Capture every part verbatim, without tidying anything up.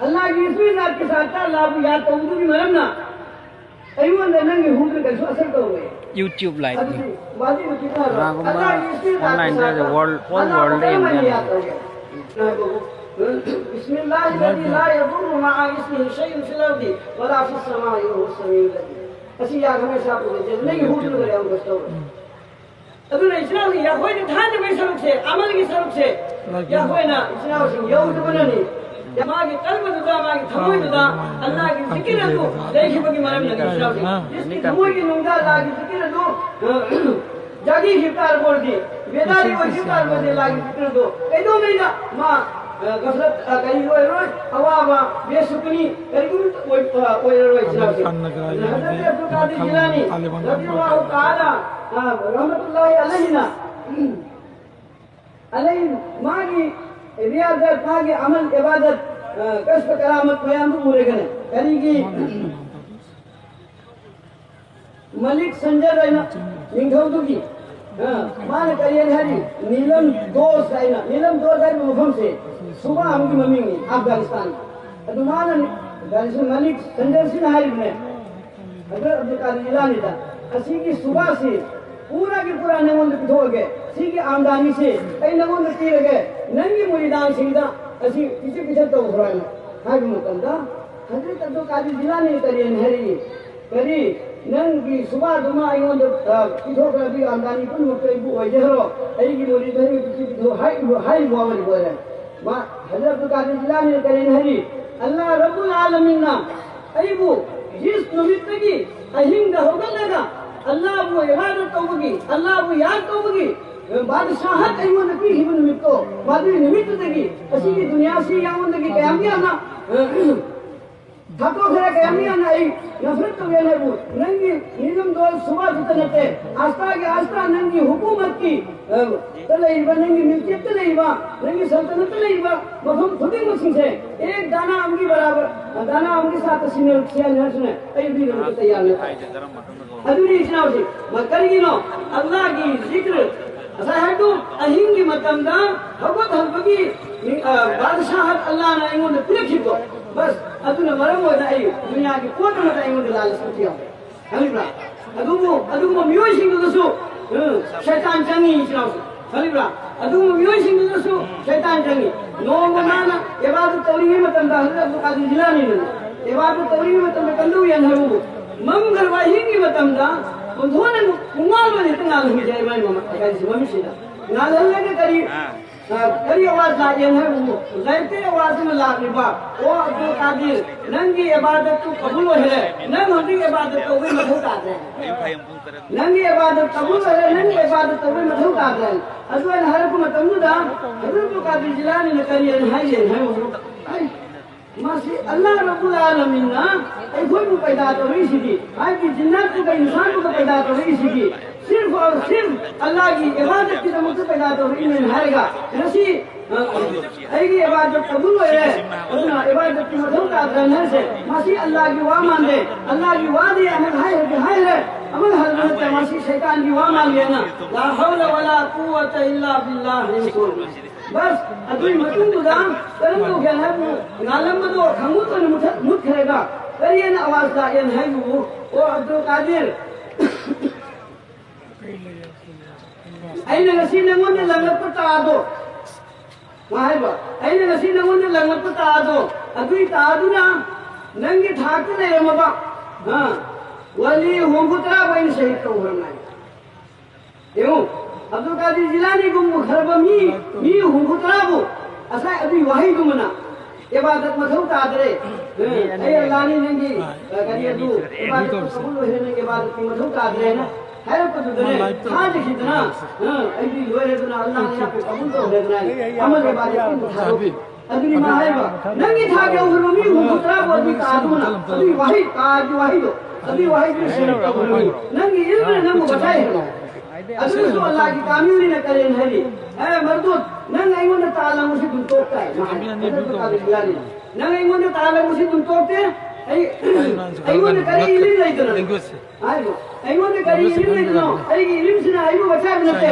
ꯑꯜꯂꯥꯍꯒꯤ ꯏꯁꯃꯤ ꯖꯥꯠꯀꯤ ꯁꯥꯠꯇ ꯑꯜꯂꯥꯍꯕꯨ ꯌꯥꯗ ꯇꯧꯕꯗꯨꯒꯤ ꯃꯔꯝꯅ ꯑꯩꯉꯣꯟꯗ ꯅꯪꯒꯤ ꯍꯨꯗꯨꯅ ꯀꯩꯁꯨ ꯑꯁꯔ ꯇꯧꯔꯣꯏ꯫ YouTube live ꯑꯗꯨꯗꯤ ꯋꯥꯗꯤ ꯃꯇꯤꯛ ꯆꯥꯔꯣꯏ꯫ ꯀꯅꯥꯒꯨꯝꯕ ꯑꯜꯂꯥꯍꯒꯤ ꯏꯁꯃꯤ ꯖꯥꯠꯀꯤ online ꯗ ꯁꯥꯠꯇ world, whole ꯑꯜꯂꯥꯍꯕꯨ world ꯗ ꯀꯔꯝꯍꯥꯏꯅ ꯌꯦꯡꯕ ꯌꯥꯗ ꯌꯥꯏ꯫ ꯇꯧꯒꯦ? ꯉꯥꯏꯈꯣ꯫ بسم الله الذي لا يضر مع اسمه شيء في الأرض ولا في السماء وهو السميع العليم꯫ ꯑꯁꯤ ꯌꯥꯗ ꯍꯥꯏ ꯁꯥꯠꯄ ꯅꯪꯒꯤ ꯍꯨꯗꯨꯅ ꯀꯔꯤ ꯑꯃꯨꯛ ꯀꯩꯁꯨ ꯇꯧꯔꯣꯏ꯫ ꯑꯗꯨꯅ ꯏꯆꯤꯟ ꯏꯅꯥꯎꯁꯤꯡ, ꯌꯥꯈꯣꯏꯅ ꯊꯥꯅꯕꯒꯤ ꯁꯔꯨꯛꯁꯦ, ꯑꯃꯜꯒꯤ ꯁꯔꯨꯛꯁꯦ, ꯌꯥꯈꯣꯏꯅ ꯏꯆꯤꯟ ꯏꯅꯥꯎꯁꯤꯡ ꯌꯧꯗꯕꯅꯅꯤ꯫ ꯃꯥꯒꯤ ꯀꯜꯕꯗꯨꯗ, ꯃꯥꯒꯤ ꯊꯃꯣꯏꯗꯨꯗ ꯑꯜꯂꯥꯍꯒꯤ ꯖꯤꯀꯤꯔ ꯑꯗꯨ ꯂꯩꯈꯤꯕꯒꯤ ꯃꯔꯝꯅꯅꯤ ꯏꯆꯤꯟ ꯏꯅꯥꯎꯁꯤꯡ꯫ ꯏꯁꯀꯤ ꯊꯃꯣꯏꯒꯤ ꯅꯨꯡꯗ ꯑꯜꯂꯥꯍꯒꯤ ꯖꯤꯀꯤꯔ ꯑꯗꯨ, ꯑ, ꯖꯥꯒꯤ ꯈꯤꯕ ꯇꯥꯔꯕ ꯑꯣꯏꯔꯗꯤ, ꯕꯦꯗꯥꯔꯤ ꯑꯣꯏꯈꯤꯕ ꯇꯥꯔꯕ ꯑꯣꯏꯔꯗꯤ ꯑꯜꯂꯥꯍꯒꯤ ꯖꯤꯀꯤꯔ ꯑꯗꯨ ꯀꯩꯗꯧꯉꯩꯗ ꯃꯥ, ꯑ, ꯒꯐꯂꯠ, ꯑ, ꯀꯔꯤ ꯑꯣꯏꯔꯣꯏ, ꯑꯋꯥꯕ, ꯕꯦꯁꯨꯀꯅꯤ, ꯀꯔꯤꯒꯨꯝꯕ ꯑꯣꯏ-, ꯑ, ꯑꯣꯏꯔꯔꯣꯏ ꯏꯆꯤꯟ ꯏꯅꯥꯎꯁꯤꯡ꯫ ꯑꯗꯨꯅ ꯍꯖꯔꯠ ꯑꯕꯗꯨꯜ ꯀꯥꯗꯤꯔ ꯖꯤꯂꯥꯅꯤ ꯔꯗꯤꯌꯜꯂꯥꯍꯨ ꯇꯥꯂꯥ ꯑ, ꯔꯍꯃꯇꯨꯜꯂꯥꯍꯤ ꯑꯂꯩꯍꯤꯅ, ꯑꯂꯩ ꯃꯥꯒꯤ ꯔꯤꯌꯥꯖꯠ, ꯃꯥꯒꯤ ꯑꯃꯜ ꯏꯕꯥꯗꯠ, ꯑ, ꯀꯁꯕ ꯀꯔꯥꯃꯠ ꯃꯌꯥꯝꯗꯨ ꯎꯔꯒꯅꯦ꯫ ꯀꯔꯤꯒꯤ ꯃꯂꯤꯛ ꯁꯟꯖꯔ ꯍꯥꯏꯅ ꯅꯤꯡꯊꯧꯗꯨꯒꯤ, ꯑ, ꯃꯥꯅ ꯀꯔꯤ ꯍꯥꯏꯅ ꯍꯥꯏꯔꯤ? ꯅꯤꯂꯝ ꯗꯣꯁ ꯍꯥꯏꯅ, ꯅꯤꯂꯝ ꯗꯣꯁ ꯍꯥꯏꯕ ꯃꯐꯝꯁꯦ ꯁꯨꯕꯥ ꯑꯃꯒꯤ ꯃꯃꯤꯡꯅꯤ, ꯑꯐꯒꯥꯅꯤꯁꯇꯥꯟ꯫ ꯑꯗꯨ ꯃꯥꯅ, ꯃꯂꯤꯛ ꯁꯟꯖꯔꯁꯤꯅ ꯍꯥꯏꯔꯤꯕꯅꯦ, ꯍꯖꯔꯠ ꯑꯕꯗꯨꯜ ꯀꯥꯗꯤꯔ ꯖꯤꯂꯥꯅꯤꯗ, "ꯑꯁꯤꯒꯤ ꯁꯨꯕꯥꯁꯤ ꯄꯨꯔꯥꯒꯤ ꯄꯨꯔꯥ ꯅꯪꯉꯣꯟꯗ ꯄꯤꯊꯣꯛꯑꯒꯦ, ꯁꯤꯒꯤ ꯑꯥꯝꯗꯥꯅꯤꯁꯤ ꯑꯩ ꯅꯪꯉꯣꯟꯗ ꯄꯤꯔꯒꯦ, ꯅꯪꯒꯤ ꯃꯨꯔꯤꯗꯥꯟꯁꯤꯡꯗ ꯑꯁꯤ ꯄꯤꯊꯛ ꯄꯤꯊꯛ ꯇꯧꯈ꯭ꯔꯣ" ꯍꯥꯏꯅ ꯍꯥꯏꯕ ꯃꯇꯝꯗ, ꯍꯖꯔꯠ ꯑꯕꯗꯨꯜ ꯀꯥꯗꯤꯔ ꯖꯤꯂꯥꯅꯤꯅ ꯀꯔꯤ ꯍꯥꯏꯅ ꯍꯥꯏꯔꯛꯏ? "ꯀꯔꯤ, ꯅꯪꯒꯤ ꯁꯨꯕꯥꯗꯨꯃ ꯑꯩꯉꯣꯟꯗ, ꯑ, ꯄꯤꯊꯣꯛꯈ꯭ꯔꯗꯤ ꯑꯥꯝꯗꯥꯅꯤ ꯄꯨꯝꯅꯃꯛꯇ ꯑꯩꯕꯨ ꯑꯣꯏꯖꯍꯜꯂꯣ, ꯑꯩꯒꯤ ꯃꯨꯔꯤꯗ ꯑꯩꯕꯨ ꯄꯤꯊꯛ ꯄꯤꯊꯛ" ꯍꯥꯏꯔꯤꯕ, ꯍꯥꯏꯔꯤꯕ ꯋꯥ ꯑꯣꯏꯔꯤꯕ ꯑꯣꯏꯔꯦ꯫ ꯃꯥ, ꯍꯖꯔꯠ ꯑꯕꯗꯨꯜ ꯀꯥꯗꯤꯔ ꯖꯤꯂꯥꯅꯤꯅ ꯀꯔꯤꯅ ꯍꯥꯏꯔꯤ? ꯑꯜꯂꯥꯍ ꯔꯕꯨꯜ ꯑꯥꯂꯃꯤꯟꯅ ꯑꯩꯕꯨ ꯍꯤꯖ ꯅꯨꯃꯤꯠꯇꯒꯤ ꯑꯍꯤꯡꯗ ꯍꯧꯒꯠꯂꯒ ꯑꯜꯂꯥꯍꯕꯨ ꯏꯕꯥꯗꯠ ꯇꯧꯕꯒꯤ, ꯑꯜꯂꯥꯍꯕꯨ ꯌꯥꯗ ꯇꯧꯕꯒꯤ, ꯑ, ꯕꯥꯗꯁꯥꯍꯠ ꯑꯩꯉꯣꯟꯗ ꯄꯤꯈꯤꯕ ꯅꯨꯃꯤꯠꯇꯣ, ꯃꯗꯨꯒꯤ ꯅꯨꯃꯤꯠꯇꯨꯗꯒꯤ ꯑꯁꯤꯒꯤ ꯗꯨꯅꯤꯌꯥꯁꯤ ꯑꯩꯉꯣꯟꯗꯒꯤ ꯀꯌꯥꯝ ꯌꯥꯝꯅ, ꯑ, ꯊꯥꯗꯣꯛꯈ꯭ꯔꯦ, ꯀꯌꯥꯝ ꯌꯥꯝꯅ ꯑꯩ ꯅꯐꯔꯠ ꯇꯧꯒꯦ ꯍꯥꯏꯕꯨ, ꯅꯪꯒꯤ ꯅꯤꯂꯝ ꯗꯣꯜ ꯁꯨꯕꯥ ꯈꯛꯇ ꯅꯠꯇꯦ, ꯑꯁꯇꯥꯒꯤ ꯑꯁꯇꯥ ꯅꯪꯒꯤ ꯍꯨꯀꯨꯃꯠꯀꯤ, ꯑ, ꯇ ꯂꯩꯔꯤꯕ, ꯅꯪꯒꯤ ꯃꯤꯜꯀꯤꯌꯠꯇ ꯂꯩꯔꯤꯕ, ꯅꯪꯒꯤ ꯁꯜꯇꯅꯠꯇ ꯂꯩꯔꯤꯕ ꯃꯐꯝ ꯈꯨꯗꯤꯡꯃꯛꯁꯤꯡꯁꯦ, ꯑꯦꯛ ꯗꯥꯅꯥ ꯑꯃꯒꯤ ꯕꯔꯥꯕꯔ, ꯗꯥꯅꯥ ꯑꯃꯒꯤ ꯁꯥꯠꯇ ꯁꯤꯟꯅ-, ꯁꯤꯍꯟꯅꯤ ꯍꯥꯏꯔꯁꯨꯅꯦ, ꯑꯩ ꯄꯤꯅꯕ ꯇꯌꯥꯔ ꯅꯠꯇꯦ꯫ ꯑꯗꯨꯅꯤ ꯏꯆꯤꯟ ꯏꯅꯥꯎꯁꯤꯡ, ꯃ-, ꯀꯔꯤꯒꯤꯅꯣ? ꯑꯜꯂꯥꯍꯒꯤ ꯖꯤꯀ꯭ꯔ, ꯉꯁꯥꯏ ꯍꯥꯏꯕꯗꯨ ꯑꯍꯤꯡꯒꯤ ꯃꯇꯝꯗ ꯍꯧꯒꯠꯍꯟꯕꯒꯤ, ꯑ, ꯕꯥꯗꯁꯥꯍꯠ ꯑꯜꯂꯥꯍꯅ ꯑꯩꯉꯣꯟꯗ ꯄꯤꯔꯛꯈꯤꯕꯗꯣ, ꯕꯁ, ꯑꯗꯨꯅ ꯃꯔꯝ ꯑꯣꯏꯅ ꯑꯩ ꯗꯨꯅꯤꯌꯥꯒꯤ ꯄꯣꯠ ꯑꯃꯗ ꯑꯩꯉꯣꯟꯗ ꯂꯥꯂꯁ ꯑꯝꯇ ꯌꯥꯎꯗꯦ꯫ ꯈꯪꯕ꯭ꯔꯥ? ꯑꯗꯨꯕꯨ ꯑꯗꯨꯒꯨꯝꯕ ꯃꯤꯑꯣꯏꯁꯤꯡꯗꯨꯗꯁꯨ, ꯎꯝ, ꯁꯩꯇꯥꯟ ꯆꯪꯉꯤ, ꯏꯆꯤꯟ ꯏꯅꯥꯎꯁꯤꯡ꯫ ꯈꯪꯕ꯭ꯔꯥ? ꯑꯗꯨꯒꯨꯝꯕ ꯃꯤꯑꯣꯏꯁꯤꯡꯗꯨꯗꯁꯨ ꯁꯩꯇꯥꯟ ꯆꯪꯉꯤ꯫ ꯅꯣꯡꯃ ꯃꯥꯅ ꯏꯕꯥꯗꯠ ꯇꯧꯔꯤꯉꯩ ꯃꯇꯝꯗ ꯍꯖꯔꯠ ꯑꯕꯗꯨꯜ ꯀꯥꯗꯤꯔ ꯖꯤꯂꯥꯅꯤꯅ ꯏꯕꯥꯗꯠ ꯇꯧꯔꯤꯉꯩ ꯃꯇꯝꯗ ꯀꯝꯗꯧꯏ ꯍꯥꯏꯅ ꯍꯥꯏꯕꯕꯨ, ꯃꯝꯈ꯭ꯔꯕ ꯑꯍꯤꯡꯒꯤ ꯃꯇꯝꯗ ꯄꯨꯡꯊꯣꯟ ꯑꯃ ꯄꯨꯡꯉꯥꯟ ꯑꯣꯏꯅ ꯍꯦꯛꯇ ꯉꯥꯜꯍꯟꯈꯤ ꯍꯥꯏ ꯃꯥꯏ ꯃꯃꯥ-, ꯀꯔꯤꯁꯤ ꯃꯃꯤꯠꯁꯤꯗ꯫ ꯉꯥꯜꯍꯜꯂꯒ ꯀꯔꯤ, ꯑ, ꯀꯔꯤ ꯑꯋꯥꯖ ꯂꯥꯛꯑꯦꯅ ꯍꯥꯏꯕꯕꯨ, ꯂꯥꯏꯔꯤꯛꯇꯒꯤ ꯑꯋꯥꯖ ꯑꯃ ꯂꯥꯛꯂꯤꯕ, "ꯑꯣ ꯑꯕꯗꯨꯜ ꯀꯥꯗꯤꯔ, ꯅꯪꯒꯤ ꯏꯕꯥꯗꯠꯇꯨ ꯀꯕꯨꯜ ꯑꯣꯏꯍꯜꯂꯦ, ꯅꯪ ꯍꯧꯖꯤꯛ ꯏꯕꯥꯗꯠ ꯇꯧꯕꯒꯤ ꯃꯊꯧ ꯇꯥꯗ꯭ꯔꯦ꯫ ꯅꯪꯒꯤ ꯏꯕꯥꯗꯠ ꯀꯕꯨꯜ ꯑꯣꯏꯔꯦ, ꯅꯪꯒꯤ ꯏꯕꯥꯗꯠ ꯇꯧꯕꯒꯤ ꯃꯊꯧ ꯇꯥꯗ꯭ꯔꯦ"꯫ ꯑꯗꯨꯃꯥꯏꯅ ꯍꯥꯏꯔꯛꯄ ꯃꯇꯝꯗꯨꯗ ꯍꯖꯔꯠ ꯑꯕꯗꯨꯜ ꯀꯥꯗꯤꯔ ꯖꯤꯂꯥꯅꯤꯅ ꯀꯔꯤ ꯍꯥꯏꯒꯦ ꯍꯥꯏꯕꯕꯨ, ꯃꯁꯤ ꯑꯜꯂꯥꯍ ꯔꯕꯨꯜ ꯑꯥꯂꯃꯤꯟꯅ ꯑꯩꯈꯣꯏꯕꯨ ꯄꯩꯗꯥ ꯇꯧꯔꯛꯏꯁꯤꯗꯤ, ꯍꯥꯏꯗꯤ ꯖꯤꯟꯅꯥꯠꯇꯨꯒ ꯏꯟꯁꯥꯟꯗꯨꯒ ꯄꯩꯗꯥ ꯇꯧꯔꯛꯏꯁꯤꯗꯤ, ꯁꯤꯔꯐ ꯑꯣꯔ ꯁꯤꯔꯐ ꯑꯜꯂꯥꯍꯒꯤ ꯏꯕꯥꯗꯠꯀꯤꯗꯃꯛꯇ ꯄꯩꯗꯥ ꯇꯧꯔꯛꯏꯅꯦꯅ ꯍꯥꯏꯔꯒ, ꯉꯁꯤ, ꯑ, ꯑꯩꯒꯤ ꯏꯕꯥꯗꯠ ꯀꯕꯨꯜ ꯑꯣꯏꯔꯦ, ꯑꯗꯨꯅ ꯏꯕꯥꯗꯠꯀꯤ ꯃꯊꯧ ꯇꯥꯗ꯭ꯔꯦꯅ ꯍꯥꯏꯁꯦ, ꯃꯁꯤ ꯑꯜꯂꯥꯍꯒꯤ ꯋꯥ ꯃꯥꯟꯗꯦ, ꯑꯜꯂꯥꯍꯒꯤ ꯋꯥꯗꯤ ꯑꯃꯨꯛ ꯍꯥꯏꯔꯗꯤ ꯍꯥꯏꯔꯦ, ꯑꯃꯨꯛ ꯍꯜꯂ ꯅꯠꯇꯦ, ꯃꯁꯤ ꯁꯩꯇꯥꯟꯒꯤ ꯋꯥ ꯃꯥꯜꯂꯦꯅ, ꯂꯥ ꯍꯧꯂ ꯋꯂꯥ ꯀꯨꯋꯥꯇ ꯏꯜꯂꯥ ꯕꯤꯜꯂꯥꯍ ꯍꯥꯏꯅ ꯁꯣꯜꯂꯤ꯫ ꯕꯁ, ꯑꯗꯨꯒꯤ ꯃꯇꯨꯡꯗꯨꯗ ꯀꯔꯝ ꯇꯧꯒꯦ ꯍꯥꯏꯕꯨ, ꯉꯥꯜꯂꯝꯕꯗꯣ ꯈꯪꯃꯨꯠ ꯑꯣꯏꯅ ꯃꯨꯊꯠ-, ꯃꯨꯠꯈ꯭ꯔꯦꯕ꯫ ꯀꯔꯤ ꯍꯥꯏꯅ ꯑꯋꯥꯖ ꯂꯥꯛꯑꯦꯅ ꯍꯥꯏꯕꯕꯨ, "ꯑꯣ ꯑꯕꯗꯨꯜ ꯀꯥꯗꯤꯔ, ꯑꯩꯅ ꯉꯁꯤ ꯅꯪꯉꯣꯟꯗ ꯂꯪꯂꯛꯄ ꯇꯥꯗꯣ", ꯃꯥ ꯍꯥꯏꯕ, "ꯑꯩꯅ ꯉꯁꯤ ꯅꯪꯉꯣꯟꯗ ꯂꯪꯂꯛꯄ ꯇꯥꯗꯣ, ꯑꯗꯨꯒꯤ ꯇꯥꯗꯨꯅ ꯅꯪꯒꯤ ꯊꯥꯛꯇ ꯂꯩꯔꯝꯃꯕ, ꯑ, ꯋꯥꯂꯤ ꯍꯨꯝꯐꯨ ꯇꯔꯥꯕꯨ ꯑꯩꯅ ꯁꯍꯤꯗ ꯇꯧꯈ꯭ꯔꯕꯅꯤ"꯫ ꯌꯦꯡꯉꯨ, ꯑꯕꯗꯨꯜ ꯀꯥꯗꯤꯔ ꯖꯤꯂꯥꯅꯤꯒꯨꯝꯈ꯭ꯔꯕ ꯃꯤ, ꯃꯤ ꯍꯨꯝꯐꯨ ꯇꯔꯥꯕꯨ ꯉꯁꯥꯏ ꯑꯗꯨꯒꯤ ꯋꯥꯍꯩꯗꯨꯃꯅ ꯏꯕꯥꯗꯠ ꯃꯊꯧ ꯇꯥꯗ꯭ꯔꯦ꯫ ꯑ, ꯑꯩ ꯑꯜꯂꯥꯍꯅꯤ ꯅꯪꯒꯤ, ꯑ, ꯀꯔꯤ ꯑꯗꯨ, ꯏꯕꯥꯗꯠ ꯀꯕꯨꯜ ꯑꯣꯏꯔꯦ, ꯅꯪꯒꯤ ꯏꯕꯥꯗꯠꯀꯤ ꯃꯊꯧ ꯇꯥꯗ꯭ꯔꯦꯅ ꯍꯥꯏꯔꯛꯄꯗꯨꯗꯅꯦ, ꯊꯥꯖꯈꯤꯗꯅ, ꯑ, ꯑꯩꯗꯤ ꯂꯣꯏꯔꯦꯗꯅ, ꯑꯜꯂꯥꯍꯅ ꯌꯥꯝ ꯀꯕꯨꯜ ꯇꯧꯔꯦꯗꯅ, ꯑꯃꯜ ꯏꯕꯥꯗꯠꯀꯤ ꯊꯥꯗꯣꯛꯈꯤ꯫ ꯑꯗꯨꯅꯤ ꯃꯥ ꯍꯥꯏꯕ, ꯅꯪꯒꯤ ꯊꯥꯛ ꯌꯧꯈ꯭ꯔꯕ ꯃꯤ ꯍꯨꯝꯐꯨ ꯇꯔꯥꯕꯨ ꯑꯗꯨꯒꯤ ꯇꯥꯗꯨꯅ, ꯑꯗꯨꯒꯤ ꯋꯥꯍꯩ, ꯇꯥꯒꯤ ꯋꯥꯍꯩꯗꯣ, ꯑꯗꯨꯒꯤ ꯋꯥꯍꯩꯗꯨ ꯁꯦꯂꯦꯛ ꯇꯧꯈ꯭ꯔꯕ ꯃꯤ, ꯅꯪꯒꯤ ꯏꯜꯃꯅ ꯅꯪꯕꯨ ꯕꯆꯥꯏ ꯍꯥꯏꯕ꯫ ꯑꯗꯨꯅꯁꯨ ꯑꯜꯂꯥꯍꯒꯤ ꯀꯥꯃꯤꯜꯅꯤꯅ ꯀꯔꯦꯟ ꯍꯥꯏꯔꯤ, "ꯑꯦ ꯃꯔꯗꯨꯗ, ꯅꯪ ꯑꯩꯉꯣꯟꯗ ꯇꯥ ꯂꯪꯕꯁꯤ ꯑꯗꯨꯝ ꯇꯣꯛ ꯇꯥꯏ"꯫ ꯃꯥ ꯍꯥꯏ, "ꯍꯖꯔꯠ ꯀꯥꯗꯤꯔ ꯖꯤꯂꯥꯅꯤ, ꯅꯪ ꯑꯩꯉꯣꯟꯗ ꯇꯥ ꯂꯪꯕꯁꯤ ꯑꯗꯨꯝ ꯇꯣꯛꯇꯦ꯫ ꯑꯩ, ꯑꯩꯉꯣꯟꯗ ꯀꯔꯤ ꯏꯂꯤꯝ ꯂꯩꯗꯅ?" ꯍꯥꯏꯔꯤꯕ, "ꯑꯩꯉꯣꯟꯗ ꯀꯔꯤ ꯏꯂꯤꯝ ꯂꯩꯗꯅꯣ? ꯑꯩꯒꯤ ꯏꯂꯤꯝꯁꯤꯅ ꯑꯩꯕꯨ ꯕꯆꯥꯏꯕ ꯅꯠꯇꯦ"꯫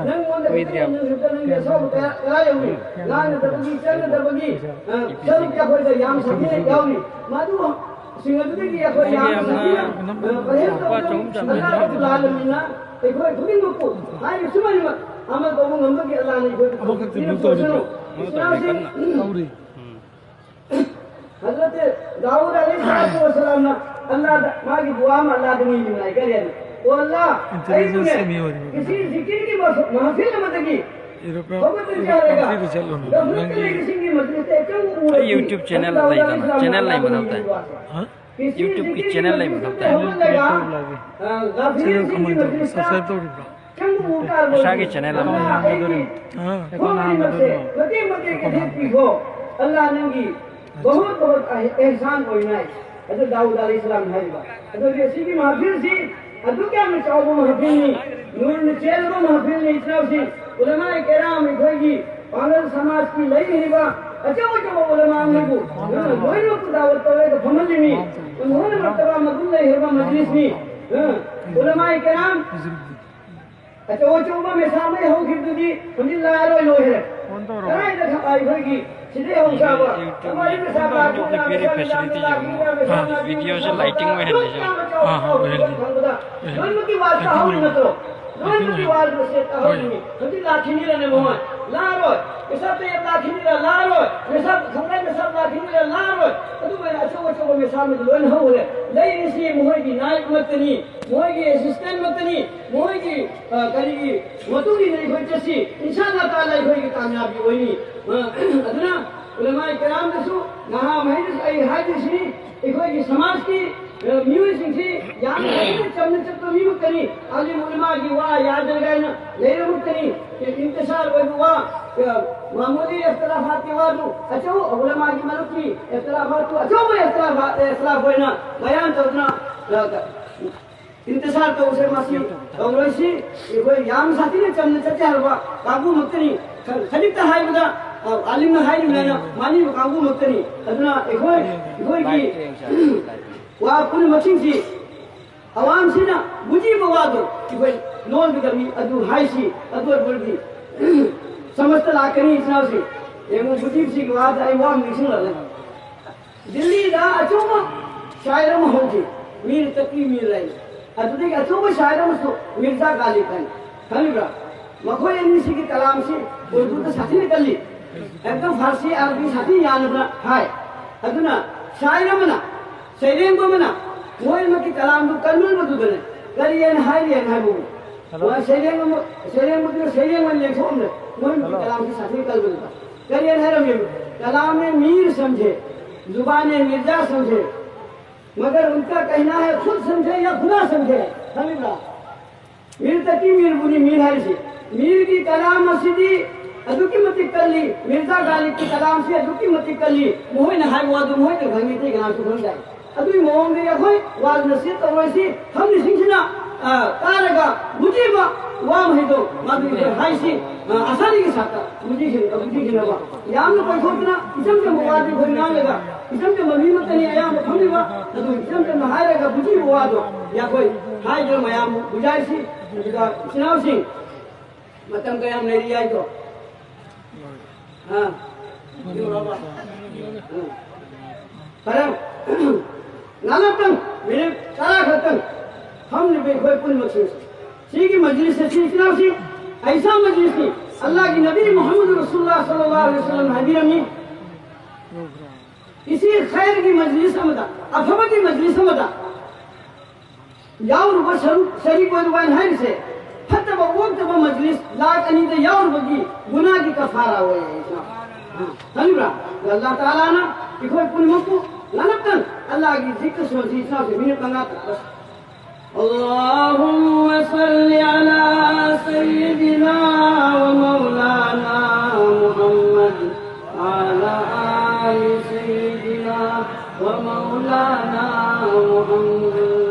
ꯅꯪꯉꯣꯟꯗ ꯈꯛꯇ ꯅꯪ ꯈꯛꯇ ꯅꯪꯒꯤ ꯑꯁꯥꯎꯕ ꯀꯌꯥ ꯀꯌꯥ ꯌꯧꯏ꯫ ꯉꯥꯡꯅꯗꯕꯒꯤ ꯆꯪꯅꯗꯕꯒꯤ ꯁꯔꯨꯛꯇꯤ ꯑꯩꯈꯣꯏꯗ ꯌꯥꯝ ꯁꯥꯊꯤꯅ ꯌꯥꯎꯔꯤ꯫ ꯃꯗꯨꯁꯤꯡ ꯑꯗꯨꯗꯒꯤ ꯑꯩꯈꯣꯏ ꯌꯥꯝ ꯁꯥꯊꯤꯅ ꯄꯔꯍꯦꯖ ꯇꯧꯒꯗꯕꯅꯤ꯫ ꯑꯜꯂꯥꯍ ꯔꯕꯨꯜ ꯑꯥꯂꯃꯤꯟꯅ ꯑꯩꯈꯣꯏ ꯈꯨꯗꯤꯡꯃꯛꯄꯨ ꯍꯥꯏꯔꯤꯕ ꯁꯨꯃꯥꯏꯅ ꯑꯃ ꯇꯧꯕ ꯉꯝꯕꯒꯤ ꯑꯜꯂꯥꯍꯅ ꯑꯩꯈꯣꯏꯕꯨ ꯇꯧꯕꯤꯔꯛꯄꯁꯤꯅ ꯏꯁꯂꯥꯝꯁꯤꯡ ꯇꯧꯔꯤ꯫ ꯍꯖꯔꯠ ꯗꯥꯎꯗ ꯑꯂꯩꯍꯤ ꯁꯂꯥꯇꯨ ꯋꯁꯁꯂꯥꯝꯅ ꯑꯜꯂꯥꯍꯗ ꯃꯥꯒꯤ ꯗꯨꯋꯥ ꯑꯃ ꯑꯜꯂꯥꯍꯗ ꯅꯤꯔꯤꯕꯅꯤ ꯀꯔꯤ ꯍꯥꯏꯅ? "ꯑꯣ ꯑꯜꯂꯥꯍ, ꯑꯩꯕꯨꯅꯦ ꯀꯤꯁꯤ ꯖꯤꯀꯤꯔꯒꯤ ꯃꯍꯐꯤꯜ ꯑꯃꯗꯒꯤ ꯍꯧꯒꯠꯇꯨꯅ ꯆꯠꯂꯒ ꯒꯐꯂꯠꯇ ꯂꯩꯕꯁꯤꯡꯒꯤ ꯃꯖꯂꯤꯁꯇ ꯑꯆꯪꯕ ꯎꯔꯗꯤ ꯑꯩ YouTube channel ꯂꯩꯗꯅ, channel ꯂꯩ ꯃꯊꯛꯇ꯫ ꯀꯤꯁꯤ YouTube ꯀꯤ ꯖꯤꯀꯤꯔꯒꯤ channel ꯂꯩ ꯃꯊꯛꯇ꯫ ꯃꯖꯂꯤꯁꯇ ꯍꯧꯒꯠꯂꯒ, ꯑ, ꯒꯥꯐꯤꯂꯤꯟꯁꯤꯡꯒꯤ ꯃꯖꯂꯤꯁꯇ ꯆꯪꯕ ꯎ ꯇꯥꯔꯕꯗꯤ ꯏꯁꯥꯒꯤ channel ꯑꯃ ꯑꯜꯂꯥꯍ ꯑꯩꯒꯤ ꯊꯣꯡ ꯈꯨꯗꯤꯡꯃꯛꯁꯦ ꯃꯇꯦꯛ ꯃꯇꯦꯛ ꯀꯦꯊꯦꯠꯄꯤꯈꯣ꯫ ꯑꯜꯂꯥꯍ ꯅꯪꯒꯤ ꯕꯍꯨꯠ ꯕꯍꯨꯠ ꯑꯍ-, ꯑꯦꯍꯁꯥꯟ ꯑꯣꯏꯅꯥꯏ꯫ ꯑꯗꯨ ꯗꯥꯎꯗ ꯑꯂꯩꯍꯤ ꯁꯂꯥꯝ ꯍꯥꯏꯔꯤꯕ꯫ ꯑꯗꯨꯒꯤ ꯑꯁꯤꯒꯤ ꯃꯍꯐꯤꯜꯁꯤ ꯑꯗꯨꯛ ꯌꯥꯝꯅ ꯆꯥꯎꯕ ꯃꯍꯐꯤꯜꯅꯤ, ꯅꯨꯔꯅ ꯆꯦꯜꯂꯕ ꯃꯍꯐꯤꯜꯅꯤ꯫ ꯏꯆꯤꯟ ꯏꯅꯥꯎꯁꯤ, ꯎꯂꯃꯥ ꯀꯦꯔꯥꯝ ꯑꯩꯈꯣꯏꯒꯤ ꯄꯥꯡꯒꯜ ꯁꯃꯥꯖꯀꯤ ꯂꯩꯔꯤꯕ ꯑꯆꯧ ꯑꯆꯧꯕ ꯎꯂꯃꯥ ꯑꯃꯕꯨ ꯅꯪꯅ ꯂꯣꯏꯅꯃꯛꯄꯨ ꯗꯥꯋꯠ ꯇꯧꯔꯒ ꯐꯝꯍꯜꯂꯤꯅꯤ꯫ ꯃꯈꯣꯏꯅ ꯃꯔꯇꯕꯥ ꯃꯒꯨꯟ ꯂꯩꯈ꯭ꯔꯕ ꯃꯖꯂꯤꯁꯅꯤ꯫ ꯑ, ꯎꯂꯃꯥ ꯀꯦꯔꯥꯝ ꯑꯆꯧ ꯑꯆꯧꯕ ꯃꯦꯁꯥꯃꯩ ꯍꯧꯈꯤꯕꯗꯨꯗꯤ ꯍꯧꯖꯤꯛ ꯂꯥꯛꯑꯔꯣꯏ, ꯂꯣꯏꯈ꯭ꯔꯦ꯫ ꯐꯣꯟ ꯇꯧꯔꯣ꯫ ꯀꯗꯥꯏꯗ ꯈ-, ꯑꯩꯈꯣꯏꯒꯤ ꯁꯤꯗꯩ ꯍꯧ ꯁꯥꯕ ꯀꯃꯥꯏꯅ ꯃꯦꯁꯥ ꯂꯥꯛꯄ, ꯃꯦꯁꯥ ꯂꯥꯛꯄ, ꯃꯦꯁꯥ ꯂꯥꯛꯄ, ꯃꯦꯁꯥ ꯂꯥꯛꯄ, ꯃꯦꯁꯥ ꯂꯥꯛꯄ, ꯑꯥ, ꯑꯣꯏꯍꯜꯂꯤ꯫ ꯂꯣꯏꯅꯃꯛꯀꯤ ꯋꯥꯁꯦ ꯇꯥꯍꯧꯔꯤ ꯅꯠꯇ꯭ꯔꯣ? ꯂꯣꯏꯅꯃꯛꯀꯤ ꯋꯥꯁꯦ ꯇꯥꯍꯧꯔꯤꯅꯤ꯫ ꯍꯧꯖꯤꯛ ꯂꯥꯛꯈꯤꯅꯤꯔꯅꯦ ꯃꯣꯏ? ꯂꯥꯛꯑꯔꯣꯏ꯫ ꯃꯦꯁꯥ ꯇꯌꯦꯕ ꯂꯥꯛꯈꯤꯅꯤꯔ? ꯂꯥꯛꯑꯔꯣꯏ꯫ ꯃꯦꯁꯥ ꯈꯝꯔꯥꯏ ꯃꯦꯁꯥ ꯂꯥꯛꯈꯤꯅꯤꯔ? ꯂꯥꯛꯑꯔꯣꯏ꯫ ꯑꯗꯨꯃꯥꯏꯅ ꯑꯆꯧ ꯑꯆꯧꯕ ꯃꯦꯁꯥꯃꯩꯗꯨ ꯂꯣꯏꯅ ꯍꯧꯈ꯭ꯔꯦ꯫ ꯂꯩꯔꯤꯁꯤ ꯃꯈꯣꯏꯒꯤ ꯅꯥꯏꯕ ꯉꯥꯛꯇꯅꯤ, ꯃꯈꯣꯏꯒꯤ ꯑꯦꯁꯤꯁꯇꯦꯟ ꯉꯥꯛꯇꯅꯤ, ꯃꯈꯣꯏꯒꯤ, ꯑ, ꯀꯔꯤꯒꯤ ꯃꯇꯨꯡ ꯏꯟꯅ ꯑꯩꯈꯣꯏ ꯆꯠꯁꯤ꯫ ꯏꯟꯁꯥ ꯑꯜꯂꯥꯍ ꯇꯥꯂꯥ ꯑꯩꯈꯣꯏꯒꯤ ꯀꯥꯃꯌꯥꯕꯤ ꯑꯣꯏꯅꯤ꯫ ꯑ, ꯑꯗꯨꯅ ꯎꯂꯃꯥ ꯀꯔꯥꯝꯗꯁꯨ, ꯅꯍꯥ ꯃꯍꯩꯗꯁꯨ ꯑꯩ ꯍꯥꯏꯗꯣꯏꯁꯤꯅꯤ, ꯑꯩꯈꯣꯏꯒꯤ ꯁꯃꯥꯖꯀꯤ, ꯑ, ꯃꯤꯑꯣꯏꯁꯤꯡꯁꯤ ꯌꯥꯝꯅ ꯐꯖꯅ ꯆꯝꯅ ꯆꯠꯄ ꯃꯤꯃꯛꯇꯅꯤ꯫ ꯑꯥꯂꯤꯝ ꯎꯂꯃꯥꯒꯤ ꯋꯥ ꯌꯥꯗ꯭ꯔꯒ ꯍꯥꯏꯅ ꯂꯩꯔꯃꯛꯇꯅꯤ꯫ ꯏꯟꯇꯤꯁꯥꯔ ꯑꯣꯏꯕ ꯋꯥ, ꯑ, ꯃꯥꯃꯨꯂꯤ ꯏꯈꯇꯤꯂꯥꯐꯥꯠꯀꯤ ꯋꯥꯗꯨ ꯑꯆꯧ-, ꯎꯂꯃꯥꯒꯤ ꯃꯔꯛꯀꯤ ꯏꯈꯇꯤꯂꯥꯐꯥꯠꯇꯨ ꯑꯆꯧꯕ ꯏꯈꯇꯤꯂꯥꯐꯥ-, ꯏꯈꯇꯤꯂꯥꯐ ꯑꯣꯏꯅ ꯕꯌꯥꯟ ꯇꯧꯗꯨꯅ ꯏꯟꯇꯤꯁꯥꯔ ꯇꯧꯁꯦ, ꯃꯁꯤ ꯇꯧꯔꯣꯏꯁꯤ꯫ ꯑꯩꯈꯣꯏ ꯌꯥꯝ ꯁꯥꯊꯤꯅ ꯆꯝꯅ ꯆꯠꯁꯦ ꯍꯥꯏꯔꯕ ꯀꯥꯡꯕꯨꯃꯛꯇꯅꯤ꯫ ꯈ-, ꯈꯖꯤꯛꯇ ꯍꯥꯏꯕꯗ, ꯑ, ꯑꯥꯂꯤꯝꯅ ꯍꯥꯏꯔꯤꯕꯅꯤꯅ ꯃꯥꯅꯤꯕ ꯀꯥꯡꯕꯨꯃꯛꯇꯅꯤ꯫ ꯑꯗꯨꯅ ꯑꯩꯈꯣꯏ, ꯑꯩꯈꯣꯏꯒꯤ ꯋꯥ ꯄꯨꯝꯅꯃꯛꯁꯤꯡꯁꯤ ꯑꯋꯥꯡꯁꯤꯅ ꯕꯨꯖꯤꯕ ꯋꯥꯗꯣ ꯑꯩꯈꯣꯏ ꯂꯣꯟꯒꯗꯕꯅꯤ꯫ ꯑꯗꯨ ꯍꯥꯏꯁꯤ, ꯑꯗꯨ ꯑꯣꯏꯔꯕꯗꯤ ꯁꯃꯁꯇ ꯂꯥꯛꯀꯅꯤ, ꯏꯆꯤꯟ ꯏꯅꯥꯎꯁꯤ꯫ ꯌꯦꯡꯉꯨ, ꯕꯨꯖꯤꯕꯁꯤꯒꯤ ꯋꯥꯗ ꯑꯩ ꯋꯥ ꯑꯃ ꯅꯤꯡꯁꯤꯡꯂꯛꯂꯦ꯫ ꯗꯤꯜꯂꯤꯗ ꯑꯆꯧꯕ ꯁꯥꯏꯔ ꯑꯃ ꯍꯧꯈꯤ, ꯃꯤꯔ ꯇꯀꯤ ꯃꯤꯔ ꯍꯥꯏꯅ꯫ ꯑꯗꯨꯗꯒꯤ ꯑꯆꯧꯕ ꯁꯥꯏꯔ ꯑꯃꯁꯨ ꯃꯤꯔꯖꯥ ꯒꯥꯂꯤꯕ ꯍꯥꯏꯅ꯫ ꯈꯪꯕ꯭ꯔꯥ? ꯃꯈꯣꯏ ꯑꯅꯤꯁꯤꯒꯤ ꯀꯂꯥꯝꯁꯤ ꯎꯔꯗꯨꯗ ꯁꯥꯊꯤꯅ ꯀꯜꯂꯤ꯫ ꯑꯦꯛꯗꯝ ꯐꯥꯔꯁꯤ ꯑꯔꯕꯤ ꯁꯥꯊꯤ ꯌꯥꯅꯕ ꯍꯥꯏ꯫ ꯑꯗꯨꯅ ꯁꯥꯏꯔ ꯑꯃꯅ, ꯁꯩꯔꯦꯡꯕ ꯑꯃꯅ ꯃꯣꯏꯃꯛꯀꯤ ꯀꯂꯥꯝꯗꯨ ꯀꯟꯃꯟꯕꯗꯨꯗꯅꯦ ꯀꯔꯤ ꯍꯥꯏꯅ ꯍꯥꯏꯔꯤ ꯍꯥꯏꯅ ꯍꯥꯏꯕꯕꯨ, ꯍꯜꯂꯣ꯫ ꯃꯣꯏ ꯁꯩꯔꯦꯡ ꯑꯃ, ꯁꯩꯔꯦꯡꯕꯗꯨꯅ ꯁꯩꯔꯦꯡ ꯑꯣꯏꯅ ꯂꯦꯡꯊꯣꯛꯑꯝꯂꯦ꯫ ꯃꯣꯏꯃꯛꯀꯤ ꯍꯜꯂꯣ꯫ ꯀꯂꯥꯝꯁꯤ ꯁꯥꯊꯤꯅ ꯀꯜꯕꯗꯨꯗ ꯀꯔꯤ ꯍꯥꯏꯅ ꯍꯥꯏꯔꯝꯃꯦꯕ? "कलाम मीर समझे, जुबान मिर्जा समझे, मगर उनका कहना है खुद समझे या खुदा समझे।" ꯈꯪꯕ꯭ꯔꯥ? ꯃꯤꯔ ꯇꯀꯤ ꯃꯤꯔꯕꯨꯅꯤ ꯃꯤꯔ ꯍꯥꯏꯔꯤꯁꯤ꯫ ꯃꯤꯔꯒꯤ ꯀꯂꯥꯝ ꯑꯁꯤꯗꯤ ꯑꯗꯨꯛꯀꯤ ꯃꯇꯤꯛ ꯀꯜꯂꯤ, ꯃꯤꯔꯖꯥ ꯒꯥꯂꯤꯕꯀꯤ ꯀꯂꯥꯝꯁꯤ ꯑꯗꯨꯛꯀꯤ ꯃꯇꯤꯛ ꯀꯜꯂꯤ꯫ ꯃꯈꯣꯏꯅ ꯍꯥꯏꯕ ꯋꯥꯗꯨ ꯃꯈꯣꯏꯅ ꯈꯪꯉꯤ, ꯑꯇꯩ ꯀꯅꯥꯁꯨ ꯈꯪꯗꯦ꯫ ꯑꯗꯨꯒꯤ ꯃꯑꯣꯡꯗ ꯑꯩꯈꯣꯏ ꯋꯥꯗꯨꯅ ꯁꯤ ꯇꯧꯔꯣꯏꯁꯤ, ꯐꯝꯂꯤꯁꯤꯡꯁꯤꯅ, ꯑ, ꯇꯥꯔꯒ ꯕꯨꯖꯤꯕ ꯋꯥ ꯃꯍꯩꯗꯣ ꯃꯗꯨ ꯑꯩꯈꯣꯏ ꯍꯥꯏꯁꯤ, ꯑ, ꯑꯁꯥꯅꯤꯒꯤ ꯁꯥꯠꯇ ꯕꯨꯖꯤꯁꯤꯡ-, ꯕꯨꯖꯤꯁꯤꯟꯅꯕ꯫ ꯌꯥꯝꯅ ꯀꯣꯏꯊꯣꯛꯇꯅ ꯏꯆꯝ ꯆꯝꯕ ꯋꯥꯗꯤ ꯑꯩꯈꯣꯏ ꯉꯥꯡꯂꯒ ꯏꯆꯝ ꯆꯝꯕ ꯃꯤ ꯑꯃꯠꯇꯅꯤ ꯑꯌꯥꯝꯕ ꯐꯝꯂꯤꯕ, ꯑꯗꯨ ꯏꯆꯝ ꯆꯝꯅ ꯍꯥꯏꯔꯒ ꯕꯨꯖꯤꯕ ꯋꯥꯗꯣ ꯑꯩꯈꯣꯏ ꯍꯥꯏꯗꯨꯅ ꯃꯌꯥꯝ ꯕꯨꯖꯥꯏꯁꯤ꯫ ꯑꯗꯨꯒ ꯏꯆꯤꯟ ꯏꯅꯥꯎꯁꯤꯡ, ꯃꯇꯝ ꯀꯌꯥꯝ ꯂꯩꯔꯤ ꯍꯥꯏꯗꯣ? ꯑꯥ꯫ ꯐꯔꯦ꯫ ꯉꯥꯏꯍꯥꯛꯇꯪ, ꯃꯤꯅꯤꯠ ꯇꯔꯥ ꯈꯛꯇꯪ ꯐꯝꯂꯤꯕ ꯑꯩꯈꯣꯏ ꯄꯨꯝꯅꯃꯛꯁꯤꯡꯁꯦ꯫ ꯁꯤꯒꯤ ꯃꯖꯂꯤꯁ ꯑꯁꯤ ꯏꯆꯤꯟ ꯏꯅꯥꯎꯁꯤꯡ, ꯑꯩꯁꯥ ꯃꯖꯂꯤꯁꯅꯤ꯫ ꯑꯜꯂꯥꯍꯒꯤ ꯅꯕꯤ ꯃꯨꯍꯝꯃꯗ ꯔꯁꯨꯜꯂꯥꯍ ꯁꯜꯂꯜꯂꯥꯍꯨ ꯑꯂꯩꯍꯤ ꯋꯁꯜꯂꯝ ꯍꯥꯏꯕꯤꯔꯝꯃꯤ, ꯏꯁꯤ ꯈꯩꯔꯒꯤ ꯃꯖꯂꯤꯁ ꯑꯃꯗ, ꯑꯐꯕꯒꯤ ꯃꯖꯂꯤꯁ ꯑꯃꯗ ꯌꯥꯎꯔꯨꯕ ꯁꯔꯨꯛ ꯁꯔꯤꯛ ꯑꯣꯏꯔꯨꯕ ꯍꯥꯏꯅ ꯍꯥꯏꯔꯤꯁꯦ, ꯐꯠꯇꯕ ꯑꯣꯛꯇꯕ ꯃꯖꯂꯤꯁ ꯂꯥꯛ ꯑꯅꯤꯗ ꯌꯥꯎꯔꯨꯕꯒꯤ ꯒꯨꯅꯥꯒꯤ ꯀꯐꯥꯔꯥ ꯑꯣꯏꯌꯦ꯫ ꯈꯪꯕ꯭ꯔꯥ? ꯑꯜꯂꯥꯍ ꯇꯥꯂꯥꯅ ꯑꯩꯈꯣꯏ ꯄꯨꯝꯅꯃꯛꯄꯨ ꯉꯥꯏꯍꯥꯛꯇꯪ ꯑꯜꯂꯥꯍꯒꯤ ꯖꯤꯀꯔ ꯁꯣꯟꯁꯤ, ꯏꯆꯤꯟ ꯏꯅꯥꯎꯁꯤꯡ, ꯃꯤꯅꯤꯠ ꯃꯉꯥ ꯇꯔꯥ꯫ اللهم صل على سيدنا ومولانا محمد وعلى آل سيدنا ومولانا محمد.